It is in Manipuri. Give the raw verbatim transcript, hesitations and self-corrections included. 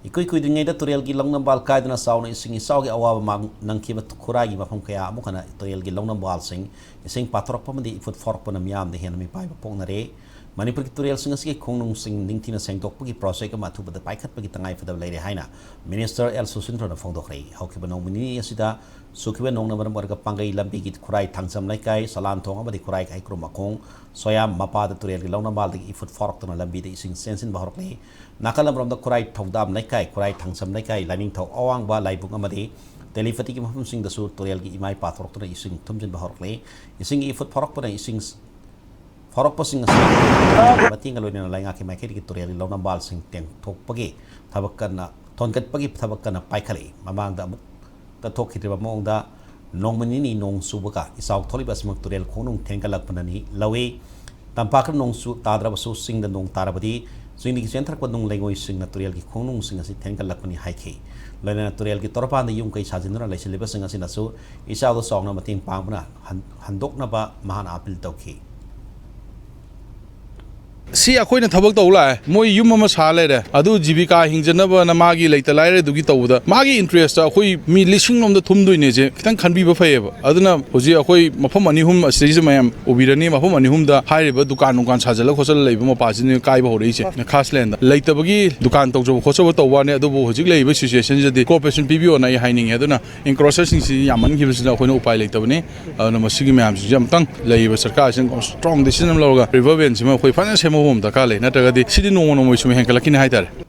ꯏꯀꯨꯏ ꯀꯨꯏꯗ꯭ꯔꯤꯉꯩꯗ ꯇꯨꯔꯦꯜꯒꯤ ꯂꯧꯅꯝꯕꯥꯜ ꯀꯥꯏꯗꯨꯅ ꯆꯥꯎꯅ ꯏꯁꯤꯡ ꯏꯆꯥꯎꯒꯤ ꯑꯋꯥꯕ ꯃꯥꯡ-, ꯅꯪꯈꯤꯕ ꯈꯨꯔꯥꯏꯒꯤ ꯃꯐꯝ ꯀꯌꯥ ꯑꯃꯨꯛ ꯍꯟꯅ ꯇꯨꯔꯦꯜꯒꯤ ꯂꯧꯅꯝꯕꯥꯜꯁꯤꯡ ꯏꯁꯤꯡ ꯄꯥꯊꯣꯔꯛꯄ ꯑꯃꯗꯤ ꯏꯐꯨꯠ ꯐꯥꯎꯔꯛꯄꯅ ꯃꯤꯌꯥꯝꯗ ꯍꯦꯟꯅ ꯃꯤꯄꯥꯏꯕ ꯄꯣꯛꯅꯔꯦ꯫ ꯃꯅꯤꯄꯨꯔꯒꯤ ꯇꯨꯔꯦꯜꯁꯤꯡ ꯑꯁꯤꯒꯤ ꯈꯣꯡꯅꯨꯡꯁꯤꯡ ꯅꯤꯡꯊꯤꯅ ꯁꯦꯡꯗꯣꯛꯄꯒꯤ ꯄ꯭ꯔꯣꯖꯦꯛ ꯑꯃ ꯑꯊꯨꯕꯗ ꯄꯥꯏꯈꯠꯄꯒꯤ ꯇꯉꯥꯏꯐꯗꯕ ꯂꯩꯔꯦ ꯍꯥꯏꯅ ꯃꯤꯅꯤꯁꯇꯔ ꯑꯦꯜ ꯁꯨꯁꯤꯟꯗ꯭ꯔꯣꯅ ꯐꯣꯡꯗꯣꯛꯈ꯭ꯔꯦ꯫ ꯍꯧꯈꯤꯕ ꯅꯣꯡꯃ ꯅꯤꯅꯤ ꯑꯁꯤꯗ ꯆꯨꯈꯤꯕ ꯅꯣꯡꯅ ꯃꯔꯝ ꯑꯣꯏꯔꯒ ꯄꯥꯡꯒꯩ ꯂꯝꯕꯤꯒꯤ ꯈꯨꯔꯥꯏ ꯊꯥꯡꯖꯝ ꯂꯩꯀꯥꯏ, ꯆꯂꯥꯟꯊꯣꯡ ꯑꯃꯗꯤ ꯈꯨꯔꯥꯏ ꯍꯩꯀ꯭ꯔꯨ ꯃꯈꯣꯡ, ꯁꯣꯌꯥꯝ ꯃꯄꯥꯗ ꯇꯨꯔꯦꯜꯒꯤ ꯂꯧꯅꯝꯕꯥꯜꯗꯒꯤ ꯏꯐꯨꯠ ꯐꯥꯎꯔꯛꯇꯨꯅ ꯂꯝꯕꯤꯗ ꯏꯁꯤꯡ ꯆꯦꯟꯁꯤꯟꯕ ꯍꯧꯔꯛꯂꯦ꯫ ꯅꯥꯀꯜ ꯑꯃꯔꯣꯝꯗ ꯈꯨꯔꯥꯏ ꯊꯧꯗꯥꯝ ꯂꯩꯀꯥꯏ, ꯈꯨꯔꯥꯏ ꯊꯥꯡꯖꯝ ꯂꯩꯀꯥꯏ, ꯂꯥꯏꯅꯤꯡꯊꯧ ꯑꯋꯥꯡꯕ, ꯂꯥꯏꯕꯨꯡ ꯑꯃꯗꯤ ꯇꯦꯂꯤꯄꯇꯤꯒꯤ ꯃꯐꯝꯁꯤꯡꯗꯁꯨ ꯇꯨꯔꯦꯜꯒꯤ ꯏꯃꯥꯏ ꯄꯥꯊꯣꯔꯛꯇꯨꯅ ꯏꯁꯤꯡ ꯊꯨꯝꯖꯤꯟꯕ ꯍꯧꯔꯛꯂꯦ꯫ ꯏꯁꯤꯡꯒꯤ ꯏꯐꯨꯠ ꯐꯥꯎꯔꯛꯄꯅ ꯏꯁꯤꯡ ꯐꯥꯎꯔꯛꯄꯁꯤꯡ ꯑꯁꯤ ꯃꯇꯦꯡꯒ ꯂꯣꯏꯅꯅ ꯂꯩꯉꯥꯛꯀꯤ ꯃꯥꯏꯀꯩꯗꯒꯤ ꯇꯨꯔꯦꯜꯒꯤ ꯂꯧꯅꯝꯕꯥꯜꯁꯤꯡ ꯇꯦꯡꯊꯣꯛꯄꯒꯤ ꯊꯕꯛ ꯀꯟꯅ, ꯊꯣꯟꯒꯠꯄꯒꯤ ꯊꯕꯛ ꯀꯟꯅ ꯄꯥꯏꯈꯠꯂꯛꯏ꯫ ꯃꯃꯥꯡꯗ ꯑꯃꯨꯛꯇ ꯊꯣꯛꯈꯤꯗ꯭ꯔꯤꯕ ꯃꯑꯣꯡꯗ ꯅꯣꯡꯃ ꯅꯤꯅꯤ ꯅꯣꯡ ꯆꯨꯕꯒ ꯏꯆꯥꯎ ꯊꯣꯛꯂꯤꯕ ꯑꯁꯤꯃꯛ ꯇꯨꯔꯦꯜ ꯈꯣꯡꯅꯨꯡ ꯊꯦꯟꯒꯠꯂꯛꯄꯅꯅꯤ ꯂꯧꯏ꯫ ꯇꯝꯄꯥꯛꯇ ꯅꯣꯡ ꯆꯨ ꯇꯥꯗ꯭ꯔꯕꯁꯨ ꯆꯤꯡꯗ ꯅꯣꯡ ꯇꯥꯔꯕꯗꯤ ꯆꯤꯡꯗꯒꯤ ꯆꯦꯟꯊꯔꯛꯄ ꯅꯨꯡ ꯂꯩꯉꯣꯏꯁꯤꯡꯅ ꯇꯨꯔꯦꯜꯒꯤ ꯈꯣꯡꯅꯨꯡꯁꯤꯡ ꯑꯁꯤ ꯊꯦꯟꯒꯠꯂꯛꯄꯅꯤ ꯍꯥꯏꯈꯤ꯫ ꯂꯣꯏꯅꯅ ꯇꯨꯔꯦꯜꯒꯤ ꯇꯣꯔꯕꯥꯟꯗ ꯌꯨꯝ ꯀꯩ ꯁꯥꯖꯤꯟꯗꯨꯅ ꯂꯩꯁꯤꯜꯂꯤꯕꯁꯤꯡ ꯑꯁꯤꯅꯁꯨ ꯏꯆꯥꯎꯗ ꯆꯥꯎꯅ ꯃꯇꯦꯡ ꯄꯥꯡꯕꯅ ꯍꯟ-, ꯍꯟꯗꯣꯛꯅꯕ ꯃꯍꯥꯛꯅ ꯑꯥꯄꯤꯜ ꯇꯧꯈꯤ꯫ ꯁꯤ ꯑꯩꯈꯣꯏꯅ ꯊꯕꯛ ꯇꯧ ꯂꯥꯛꯑꯦ, ꯃꯣꯏ ꯌꯨꯝ ꯑꯃ ꯁꯥ ꯂꯩꯔꯦ, ꯑꯗꯨ ꯖꯤꯕꯤꯀꯥ ꯍꯤꯡꯖꯅꯕꯅ ꯃꯥꯒꯤ ꯂꯩꯇ ꯂꯥꯏꯔꯗꯨꯒꯤ ꯇꯧꯕꯗ ꯃꯥꯒꯤ ꯏꯟꯇꯔꯦꯁꯇ ꯑꯩꯈꯣꯏ ꯃꯤ ꯂꯤꯁꯤꯡ ꯂꯣꯝꯗ ꯊꯨꯝꯗꯣꯏꯅꯦꯁꯦ ꯈꯤꯇꯪ ꯈꯟꯕꯤꯕ ꯐꯩꯌꯦꯕ꯫ ꯑꯗꯨꯅ ꯍꯧꯖꯤꯛ ꯑꯩꯈꯣꯏ ꯃꯐꯝ ꯑꯅꯤ ꯑꯍꯨꯝ ꯑꯁꯤꯗꯩꯁꯤꯗ ꯃꯌꯥꯝ ꯎꯕꯤꯔꯅꯤ, ꯃꯐꯝ ꯑꯅꯤ ꯑꯍꯨꯝꯗ ꯍꯥꯏꯔꯤꯕ ꯗꯨꯀꯥꯟ ꯅꯨꯡꯀꯥꯟ ꯁꯥꯖꯜꯂ ꯈꯣꯠꯆꯜꯂ ꯂꯩꯕ ꯃꯄꯥꯁꯤꯅ ꯀꯥꯏꯕ ꯍꯧꯔꯛꯏꯁꯦ꯫ ꯈꯥꯁꯂꯦꯟꯗ ꯂꯩꯇꯕꯒꯤ ꯗꯨꯀꯥꯟ ꯇꯧꯖꯕ ꯈꯣꯠꯆꯕ ꯇꯧꯕ ꯋꯥꯅꯤ, ꯑꯗꯨꯕꯨ ꯍꯧꯖꯤꯛ ꯂꯩꯔꯤꯕ ꯁꯤꯆꯨꯋꯦꯁꯟꯁꯤꯗꯤ ꯀꯣꯑꯣꯄꯔꯦꯁꯟ ꯄꯤꯕꯤꯌꯣꯅ ꯑꯩ ꯍꯥꯏꯅꯤꯡꯉꯦ꯫ ꯑꯗꯨꯅ ꯏꯟꯀ꯭ꯔꯣꯆꯔꯁꯤꯡꯁꯤ ꯌꯥꯝꯃꯟꯈꯤꯕꯁꯤꯅ ꯑꯩꯈꯣꯏꯅ ꯎꯄꯥꯏ ꯂꯩꯇꯕꯅꯤ꯫ ꯑꯗꯨꯅ ꯃꯁꯤꯒꯤ ꯃꯌꯥꯝꯁꯤꯡꯁꯦ ꯑꯃꯨꯛꯇꯪ ꯂꯩꯔꯤꯕ ꯁꯔꯀꯥꯔꯁꯤꯅ ꯁ꯭ꯇꯔꯣꯡ ꯗꯤꯁꯤꯖꯟ ꯑꯃ ꯂꯧꯔꯒ ꯔꯤꯚꯔ ꯕꯦꯟꯁꯤꯃ ꯑꯩꯈꯣꯏ ꯐꯖꯅ ꯁꯦꯝꯍꯧꯕ ꯑꯃ ꯗꯔꯀꯥꯔ ꯂꯩ, ꯅꯠꯇ꯭ꯔꯒꯗꯤ ꯁꯤꯗꯤ ꯅꯣꯡꯃ ꯅꯣꯡꯃꯒꯤ ꯁꯨꯝ ꯍꯦꯟꯒꯠꯂꯛꯈꯤꯅꯤ ꯍꯥꯏꯇꯥꯔꯦ꯫